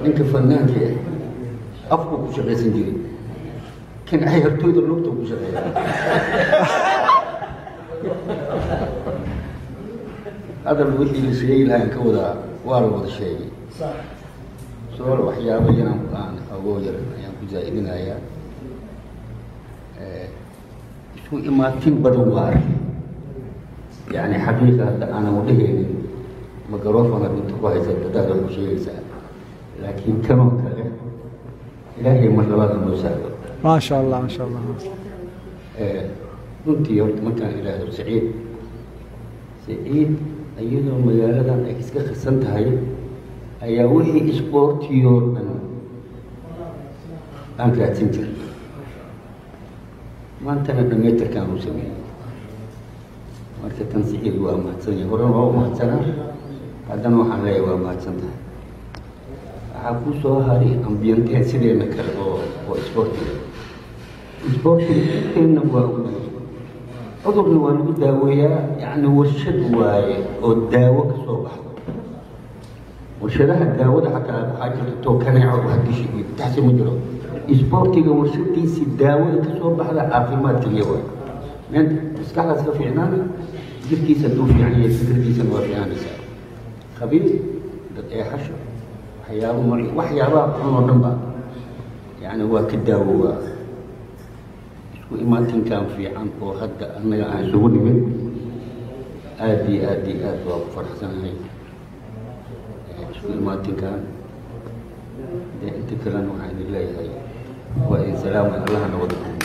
Ninka fanaanka ah afku ku shaqaysan jiray, kan ciyaartooyda lugta ku shaqeeya. Hadal wixii la sheegi lahaan ka wadaa waa la wada sheegay. Soo waxyaabo yaraan aan ogoo yar ayaan ku zaa'idinayaa. Isku imaatin badan waa arkay, yani xaqiiqa hadda aanan wadhahaynin microphone aad inta ku haysa dadaad wax ku sheegaysaa, laakiin kanoo kale Ilaahay mar labaad noo sahlo. Maasha Allah, maasha Allah. Runtii horta markaan idhaahdo Saciid, Saciid iyadoo magaaladan ay iska khisan tahay ayaa wixii isboortiyoo dhan aan raadsan jirnay, maantana dhamaytirkaan u sameeyey. Marka tan Saciid waa mahadsan yahay, horena waa u mahadsanaa, haddana waxaan leeyahay waa mahadsan tahay. Waxaa ku soo haray ambiyanteen sideena kale oo isboortiga, isboortiga inteenna waa ognahay, cudurna waa lagu daaweeyaa. Yacni warshad waaye oo daawo ka soo baxdo. Warshadaha daawada xataa waxaa jirta too kaneeco wax dishi iyo taxsi ma jiro. Isboortiga warshadiisii daawada ka soo baxda caafimaad keliya waay. Meenta maskaxdaas ka fiicnaana, jirkiisa hadduu fiican yahay fikirkiisana waa fiicanaysaa. Khabiir dad eexasho waxyaabo mar waxyaabaha xun oo dhan ba yacni waa ka daawowaa. Isku imaatinkan fiican oo hadda annaga aan isugu nimid aad iyo aad iyo aad waa ku faraxsanahay isku imaatinkan. Dee inta kalena waxaan idin leeyahay waa idin salaamay, Allahana wada kulmiyo.